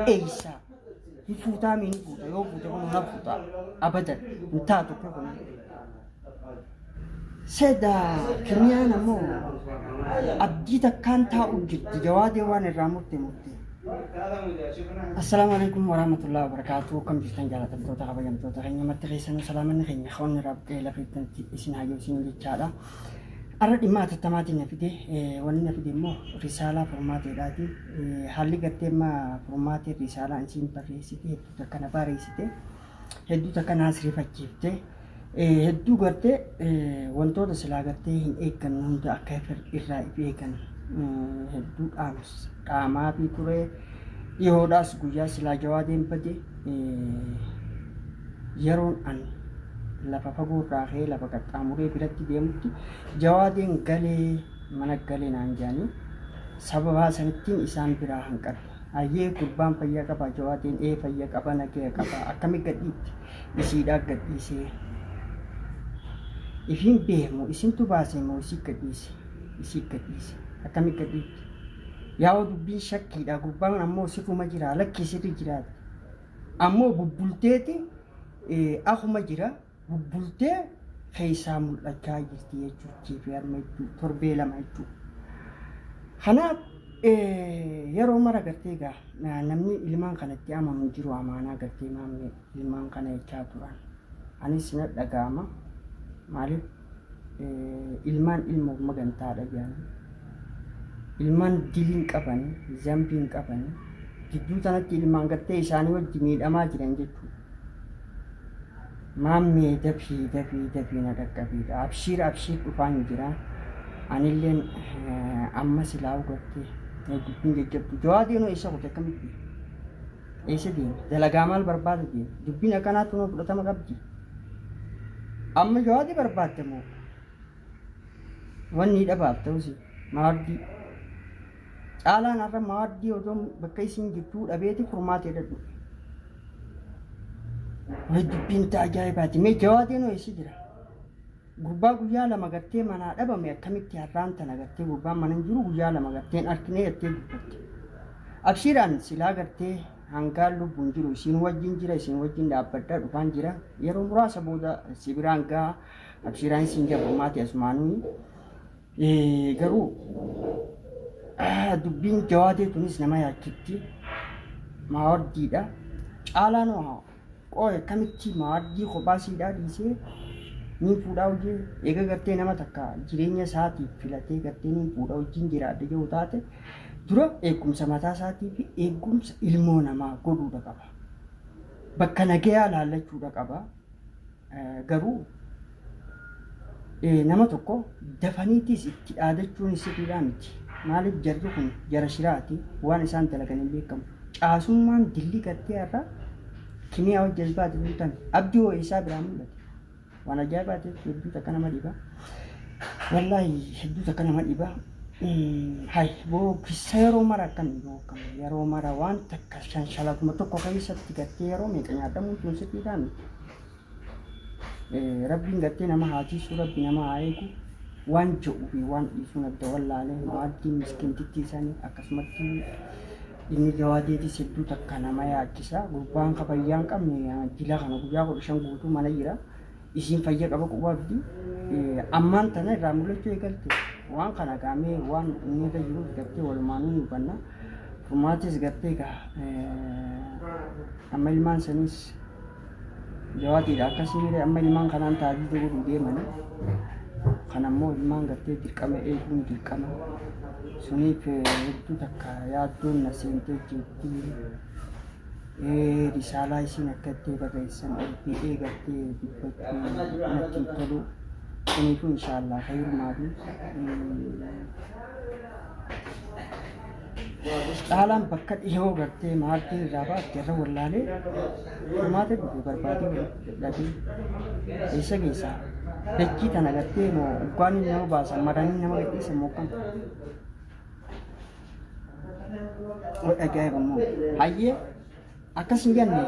Eeysa hin fuutaa mii ni fuuta yoo fuute kun na fuuta abadan hin taatu kun. Seda kimiyaan ammoo abdii takkaan taa'u jirti jawaadee waan irraa murte murte. Assalaamu alaikum warahmatullahi wabarakatuh. Akkam jirtan jaalatamtoota kabajamtoota keenya marti keessanuu salaamanni keenya kan irraa buqqee lafa itti isin haa isin jechaadha. Arra dhimma atattamaatiin na fide wanni na fide immoo risaalaa furmaateedhaati. Haalli gartee amma furmaatee risaalaa isiin barreessite hedduu takka na barreessite hedduu takka naas rifachiifte hedduu gartee wantoota silaa gartee hin eeggannu hunda akka irraa if eegan hedduu dhaamaafii ture. Dhihoodhaas guyyaa silaa jawaadeen bade yeroon an lafa fagoo irraa ka'ee lafa qaxxaamuree biratti deemutti jawaadeen galee mana galee naan jedhanii sababaa sanittiin isaan biraa hanqadhe. Hayyee gurbaan fayyaa qaba jawaadeen ee fayya qaba nagaya qaba akkami gadhiifte isiidhaa gadhiisee. Ifiin beemu isintu baasee moo isii gadhiise isii gadhiise akkami gadhiifte. Yaa'oo dubbiin shakkiidha gurbaan ammoo sirruma jira lakkii sirri jiraate. Ammoo bubbulteeti akuma jira bubbultee keessaa mul'achaa jirti jechuutti fi harma jechuun torbee lama jechuudha. Kanaaf yeroo mara gartee egaa namni ilmaan kanatti amanu hin jiru amaanaa gartee maammee ilmaan kana jechaa turan. Anis na dhaga'ama. Maaliif ilmaan ilmoof magantaadha jedhanii. Ilmaan diliin qabanii, zambiin qabanii, gidduu tanatti ilmaan gartee isaanii wajji miidhamaa jiran jechuudha. Maammee dafii dafii dafii na dhaqqabiidha. Abshiir abshiir dhufaan jira. Anilleen amma silaa gartee dubbiin jajjabdu. Jawaadeenoo eessa kute akkamitti? Eessa deeme? Dalagaa maal barbaada deeme? Dubbiin akkanaa tunoo fudhatama qabdi. Amma jawaadii barbaadde moo? Wanni dhabaaf ta'us maardii. Caalaan har'a maardii odoo bakka isiin jirtuu dhabeeti furmaatee dhadhu. Way dubbiin ta'a ajaa'ibaati. Mee jawaadeen hoo eessa jira? Gurbaa guyyaa lama gartee manaa dhabame akkamitti har'aan tana gartee gurbaan mana hin jiru guyyaa lama garteen arkinee jettee dubbatte. Abshiiraan silaa gartee hangaan lubbuun jiru isiin wajjin jira isiin wajjin dhaabbadha dhufaan jira yeroo muraasa booda si biraan gaha abshiiraan isiin jira furmaati asumaanuu. Garuu dubbiin jawaadee tunis nama yaachitti maawardiidha. Caalaan hoo qooy akkamitti maawardii kophaa siidhaa dhiisee niin fuudhaa hojii eega gartee nama takka jireenya isaatiif filatee gartee niin fuudha wajjin jiraadha jedhu taate dura eegumsa mataa isaatii fi eegumsa ilmoo namaa godhuudha qaba. Bakka nagayaa laallachuudha qaba. Garuu nama tokko dafaniitiis itti dhaadachuun sirriidhaa miti. Maaliif jarri kun jara shiraati waan isaan dalagan hin beekamu. Caasummaan dilli gartee har'a kimiyaa hojii as baate tun tami. Abdii hoo eessaa biraa mul'ate? Waan ajaa'ibaati hedduu takka nama dhiba. Wallaahi hedduu takka nama dhiba. Hay boo kissa yeroo mara akkami boo akkami yeroo mara waan takka shanshalatuma tokko keessatti gartee yeroo meeqa nyaatamuun tun sirriidhaa miti. Rabbiin gartee nama haa tiisu rabbi nama haa eegu waan jedhu fi waan dhiisuun adda wallaalee maaddii miskiintittii sanii akkasumatti inni jawaadeetis hedduu takka nama yaachisa gurbaan ka fayyaa hin qabne jila kana guyyaa 15 guutuu mana jira isiin fayya qaba quba abdi ammaan tana irraa mul'achuu eegalte waan kana gaamee waan inni irra jiru gartee walumaanuu ni hubanna furmaatis gartee egaa amma ilmaan saniis Jawaadiidha akkasii miree amma ilmaan kanaan taadiida godhuu deemani. Kan ammoo ilmaan gartee dirqama eeguun dirqama. Suniif hedduu takka yaaddoon na seentee jirti. Risaalaa isiin akka itti barreessan ol ba'ee gartee dubbachuu natti hin tolu. Suniifuu inshaallah khayrumaa fi Caalaan bakka dhihoo gartee maartiin irraa baatte irra wallaalee furmaata dhufe barbaadee dadhabee eessa geessaa? Dachii tana gartee moo uggaaniin nama baasan maranii nama gadhiisan moo akkam? Way ajaa'iba immoo. Hayyee akkas hin jenne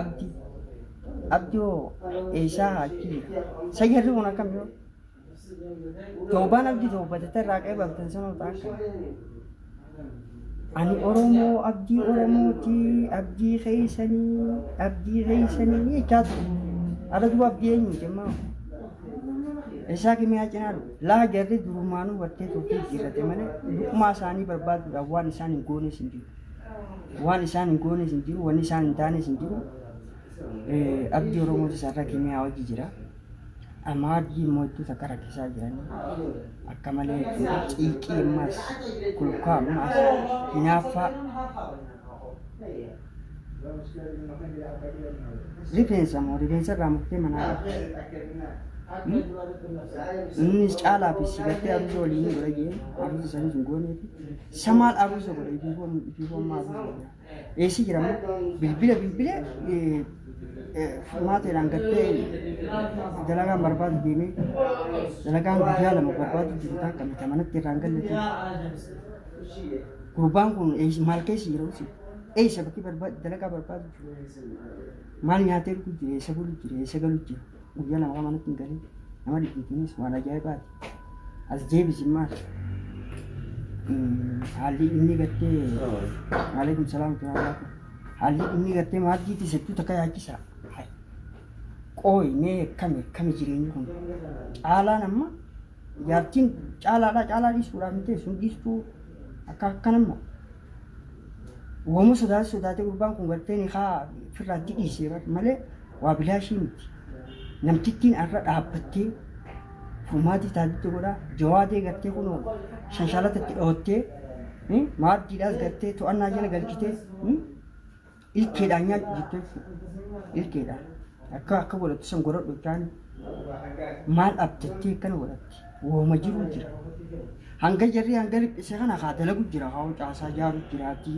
abdi abdi hoo eessaa achi jira? Sayyarri kun akkam yoo? Tawbaan abdi tawbatete irraa qeebaltan sanoo ta'a akka. Ani Oromoo abdii Oromooti abdii keessanii abdii keessanii jechaa ture. Ala duuba abdii eenyuuti ammaa? Isaa kimiyaa cinaa dhufu. Laa jarri durumaanuu bartee turtii jijjiirrate malee luqmaa isaanii barbaaduudhaaf waan isaan hin goones hin jiru. Waan isaan hin goones hin jiru, wanni isaan hin taanes hin jiru. Abdii Oromootis har'a kimiyaa hojii jira. Amma abdii immoo hedduu takka rakkisaa jiranii akka malee jechuudha. Xiiqii ammas kulkaa ammas hinaaffaa rifeensa moo rifeensa irraa murtee manaa qabdi. Innis caalaa fi sigattee aruusa waliin hin godha jeen aruusa isaanii hin gooneefi. Samaal aruusa godha ifiifoo ifiifoo ammaa aruusa godha. Eessi jira ammoo bilbila bilbilee furmaateedhaan gattee dalagaan barbaadu deemee dalagaan guyyaa lama barbaadu jiru takka miti manatti irraan galle ture. Gurbaan kun maal keessa jira usi? Eessa bakki barbaadu dalagaa barbaadu jiru? Maal nyaatee dhugu jira? Eessa bulu jira? Eessa galu jira? Guyyaa lama kan manatti hin galin nama dhibbiitunis waan ajaa'ibaati. As deebisi maal? Haalli inni gartee Waalaikum salaam wa Haalli inni gartee maaddiitti settuu takka yaachisa. Qooyi mee kami kami jireenyi kun? Caalaan amma jaartiin caalaadhaa caalaa dhiisuudhaaf miti sun dhiistuu akka akkanammoo. Woma sodaate sodaatee gurbaan kun gartee ni kaa firraatti dhiisee bar malee waa bilaashii miti. Namtittiin arra dhaabbattee furmaatii taatitti godhaa jawaadee gartee kunoo shanshalata itti dhawattee maaddiidhaas gartee to'annaa jala galchitee ilkeedhaan nyaadhu jettee ilkeedhaan akka akka godhattu san godhadhu jechaan maal abdattee akkana godhatti wooma jiru jira. Hanga jarri hanga riphise kana haa dalagu jira haa caasaa jaaru jiraati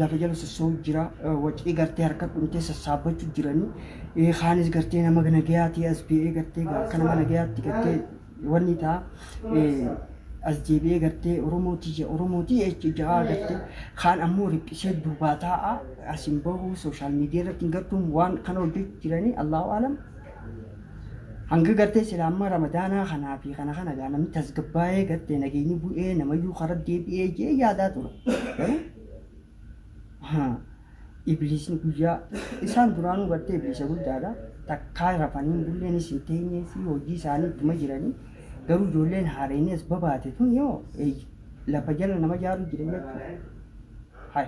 lafa jala sossoo'u jira wacii gartee harka dhumtee sassaabbachuu jiranii kaanis gartee nama nagayaati as ba'ee gartee akka nama nagayaatti gartee wanni ta'a as deebi'ee gartee Oromoo tiyya Oromoo tiyya jechi ja'a gartee kaan ammoo riphisee duubaa taa'a as hin bahu sooshaal miidiyaa irratti hin gartuun waan kana hojjechuu jiranii Allahu alam. Hanga gartee sila amma ramadaanaa kanaa fi kana kana gaa namni tasgabbaa'ee gartee nageenyi bu'ee namayyuu karaa deebi'ee jee yaadaa tura. Garuu ibliisni guyyaa isaan duraanuu gartee ibliisa guddaadha. Takkaa rafanii hin bulleenis hin teenyee fi hojii isaanii ittuma jiranii. Garuu ijoolleen haareenii as babaate tun yoo lafa jala nama jaaru jiran jechuudha. Hai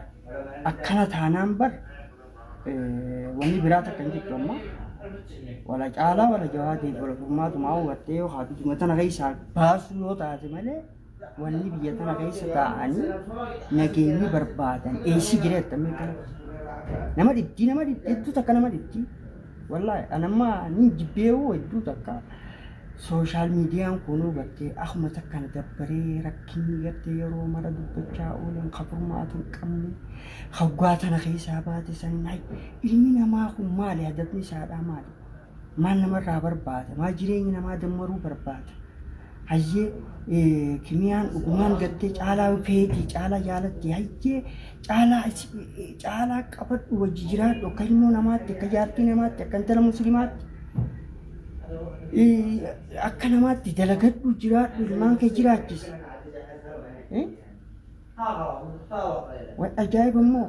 akkana taanaan bar wanni biraa takka hin jirtu amma. Wala caalaa wala jawaadeef wala furmaatumaa hubattee yoo haa biyyuma tana keessaa baasuu yoo taate malee wanni biyya tana keessa taa'anii nageenyi barbaadan eessi jira jettamee kana. Nama dhibdii nama dhibdii hedduu takka nama dhibdii. Wallaahi anamma ni jibbeewoo hedduu takka. Sooshaal miidiyaan kunuu gartee akkuma takka na dabbaree rakkinni gartee yeroo mara dubbachaa oolan ka furmaata hin qabne hoggaa tana keessaa baate saniin hay ilmi namaa kun maali hadafni isaadhaa maali maal namarraa barbaada maal jireenya namaa dammaruu barbaada hayyee kimiyaan dhugumaan gartee caalaa feetii caalaa jaalatti hayyee caalaa caalaa qabadhu wajji jiraadhu akka ilmoo namaatti akka jaartii namaatti akka intala muslimaatti Akka namaatti dalagadhu jiraadhu ilmaan kee jiraachisi. Waan ajaa'iba immoo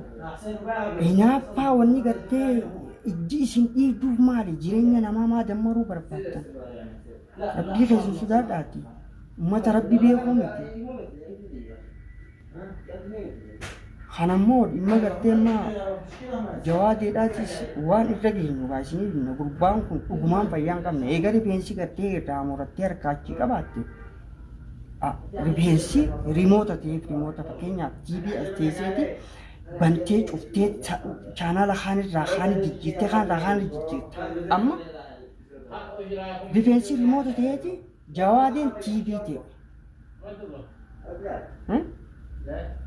hinaaffaa wanni gartee ijji isin dhiigduuf maali jireenya namaa maa dammaruu barbaaddan? Rabbii keessan sodaadhaati. Uummata rabbi beekuu miti. Kanammoo dhimma gartee amma jawaadeedhaatis waan irra geenyu baasanii himna gurbaan kun dhugumaan fayyaa hin qabne eega rifeensi gartee irraa murattee harkaa achi qabaatte rifeensi rimoota ta'eef rimoota fakkeenyaaf TV as teesseeti bantee cuftee chaanaala kaan irraa kaan jijjiirtee kaan irraa kaan jijjiirte amma rifeensi rimoota ta'eeti jawaadeen TV ta'e.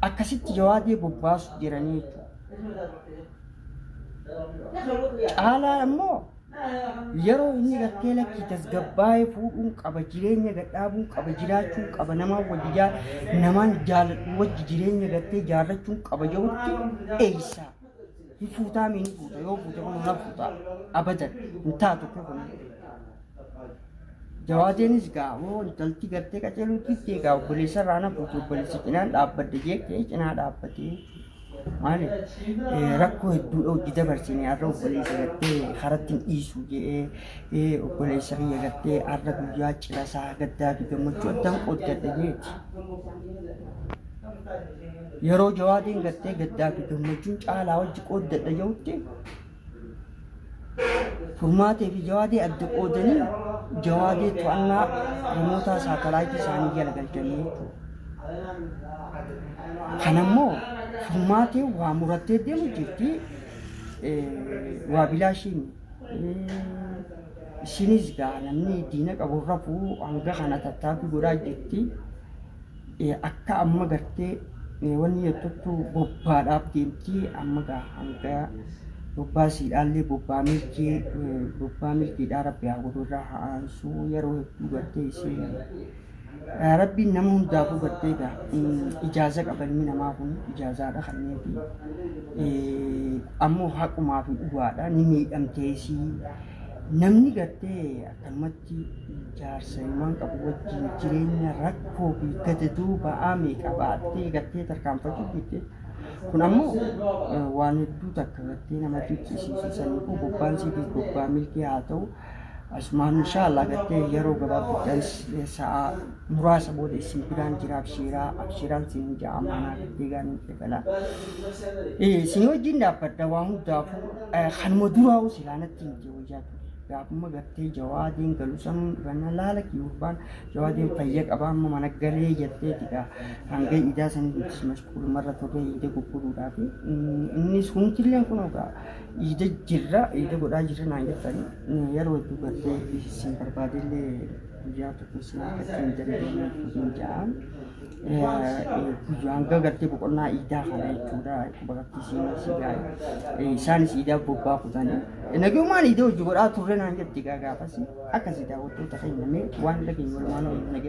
Akkasitti jawaadee bobbaasu jiranii jechuudha. Caalaa immoo yeroo inni gartee lakkii tasgabbaa'ee fuudhuun qaba jireenya gadhaabuun qaba jiraachuun qaba namaan wajji namaan jaaladhu wajji jireenya gartee jaarrachuun qaba jedhutti eeysaa hin fuutaa mii ni fuuta yoo fuute kun na fuuta abadan hin taatu kun. Jawaadeenis gaa hoo intalti gartee qaceeluu diddee gaa obboleessa irraa na fuute obboleessa cinaan dhaabbadde jeeqee cinaa dhaabbatee maali rakkoo hedduudha hojii dabarsine har'a obboleessa gartee karatti hin dhiisu jedhee obboleessa kiyya gartee har'a guyyaa cirasaa gaddaa fi gammachuu addaan qooddadha jeeti. Yeroo jawaadeen gartee gaddaa fi gammachuun caalaa wajji qooddadha jedhutti Furmaatee fi Jawaadee adda qoodanii Jawaadee to'annaa rimootaa saatalaayitii isaanii jala galchanii jechuudha. Kanammoo Furmaatee waa murattee deemu jirti. Waa bilaashiin isinis gaa namni diina qabu rafuu hanga kana tattaaffii godhaa jirti. Akka amma gartee wanni jettuttu bobbaadhaaf deemti amma gaa hanga bobbaa siidhaallee bobbaa milkii bobbaa milkiidhaa rabbi haa godhu irraa haa aansu yeroo hedduu gartee isiin rabbiin nama hundaafuu gartee gaa ijaaza qaba ilmi namaa kun ijaazaadha kanneefi ammoo haqumaa fi dhugaadha ni miidhamtee isii namni gartee akkanumatti jaarsa ilmaan qabu wajjin jireenya rakkoo fi gadadoo ba'aa meeqa baattee gartee tarkaanfachuu jirti. Kun ammoo waan hedduu takka gartee nama jechisiisu saniifuu bobbaan siitiif bobbaa milkii haa ta'u. Asumaan inshaallah gartee yeroo gabaabdutti sa'a muraasa booda isin biraan jira abshiiraa abshiiraan sin ja'a amaanaa gartee gaaniin eegala. Isin wajjin dhaabbadha waa hundaafuu kanuma duraa'u silaa natti himte wayyaa ture. Gaafuma gartee jawaadeen galu san ganna laala kiyyurbaan jawaadeen fayya qabaa amma mana galee jetteeti gaa hanga idaa sanii nutis mashquulumarra turre iida gurguruudhaaf innis humtilleen kun egaa iida jirra iida godhaa jirra naan jettani yeroo hedduu gartee isin barbaadellee guyyaa tokko isin argachuu hin dandeenye hin ja'an. Guyyaa hanga gartee boqonnaa iidaa kana jechuudha. Bakki isiin isaanis iidaa bobbaa kutanii. Nagayumaan iidaa hojii godhaa turre naan jetti gaafas akkasii daawwattoota keenya mee waan dhageenye walumaan nagaya.